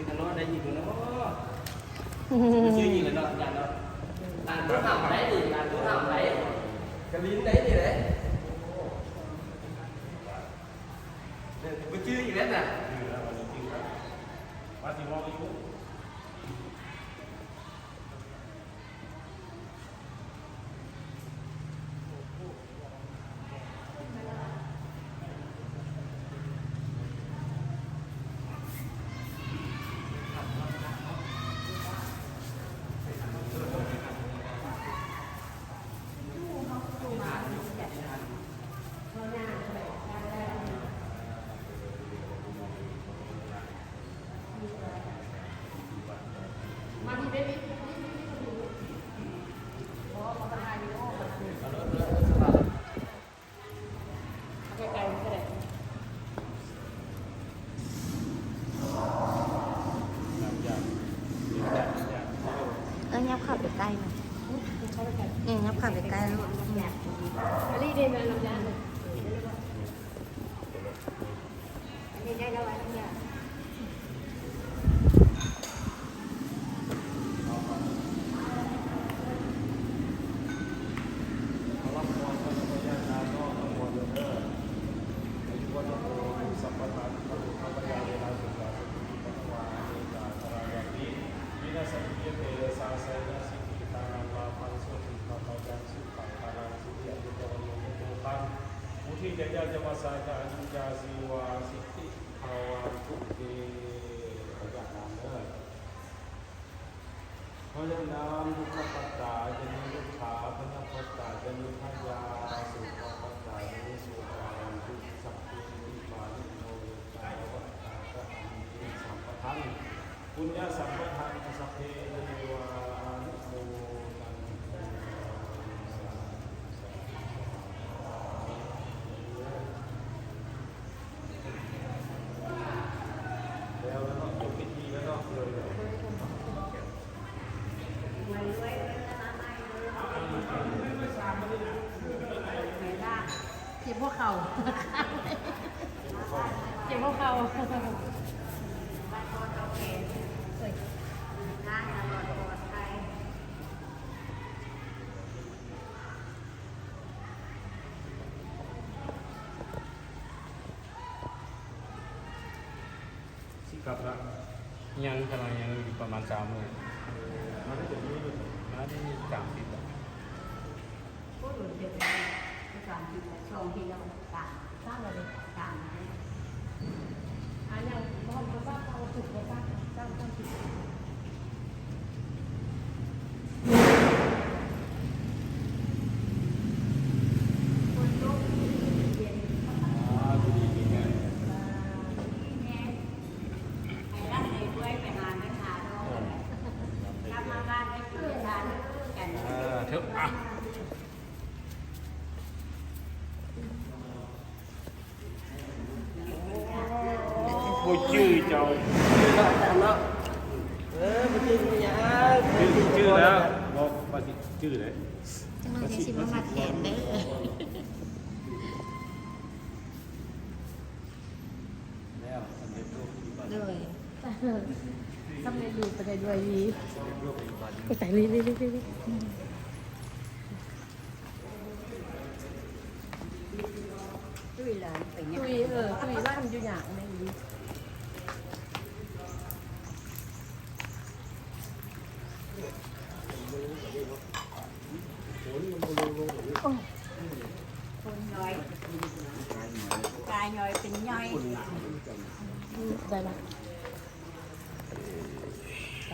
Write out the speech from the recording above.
ໄດ້ຍິນບໍ່ເນາະ? ບໍ່ຈື່ອີກແລ້ວເນາະ ອາຈານເນາະ. ຫຼານຜູ້ເຖົ້າໄດ໋ນີ້ ຫຼານຜູ້ເຖົ້າໄດ໋ ກະລິນໄດ໋ນີ້ເດ້. ບໍ່ຈື່ອີກແລ້ວນະ. ຈື່ແລ້ວ ວ່າຊິຈື່ແລ້ວ ວ່າຊິເວົ້າຢູ່. ເອີ ຫຍັບເຂົ້າໄປໃກ້ໜ່ອຍ ນີ້ຫຍັບເຂົ້າໄປໃກ້ລູກ. ອັນນີ້ໄດ້ແລ້ວ ອັນນີ້ ພະຍານາມ ດຸກຂະປັດຕາ ຈະນິລຸດຖາ ພະຍາປັດຕາ ຈະນິພະຍາ ໂສກະປັດຕາ ຈະນິໂສກາ ໂຫນຕຸ ສັບເພ ວິປານິໂນ ເວກາ ວັດຕາ ຈະອັນເຕ ສຳປະທັງ ປຸນຍະສຳປະທັງ ສັບເພ ເທວາ ອະນຸໂມ ເຈັບຫົວເຂົ່າ ເຈັບຫົວເຂົ່າ. ຊິກັບລະ ຍັງ ກຳລັງຍັງຢູ່ປະມານສາມມື້ ມາໄດ້ຈັກມື້ ມາໄດ້ສາມສິບແລ້ວ. ໂອ້ ໂດນເຕີບແລ້ວ ສາມສິບແລ້ວ ສອງທີແລ້ວ ສາມ ສາມແລ້ວເດ້ ສາມ ອັນຍັງບໍ່ທັນ ບໍ່ຊັກ ເອົາສຸກບໍ່ຊັກ ສາມ ສາມສິບ. ບໍ່ຈື່ເຈົ້າ ເອີ ບໍ່ຈື່ຫຍັງ ຈື່ ຈື່ແລ້ວ ບໍ່ ວ່າຊິຈື່ເດ້ ຈັກໜ່ອຍຊິມາມັດແຂນເດີ. ໂດຍ ສຳເລັດຮູບໄປໄດ້ດ້ວຍດີ. ໂອ້ ຕາຍ ເລີຍ ເລີຍ ເລີຍ ເລີຍ. ຕຸ້ຍຫຼານໄປຫຍັງ? ຕຸ້ຍ ເອີ ຕຸ້ຍຫຼານຢູ່ຫຍັງ? ຄົນນ້ອຍ ກາຍນ້ອຍເປັນໃຫຍ່ ໄດ້ລະ ໄປ.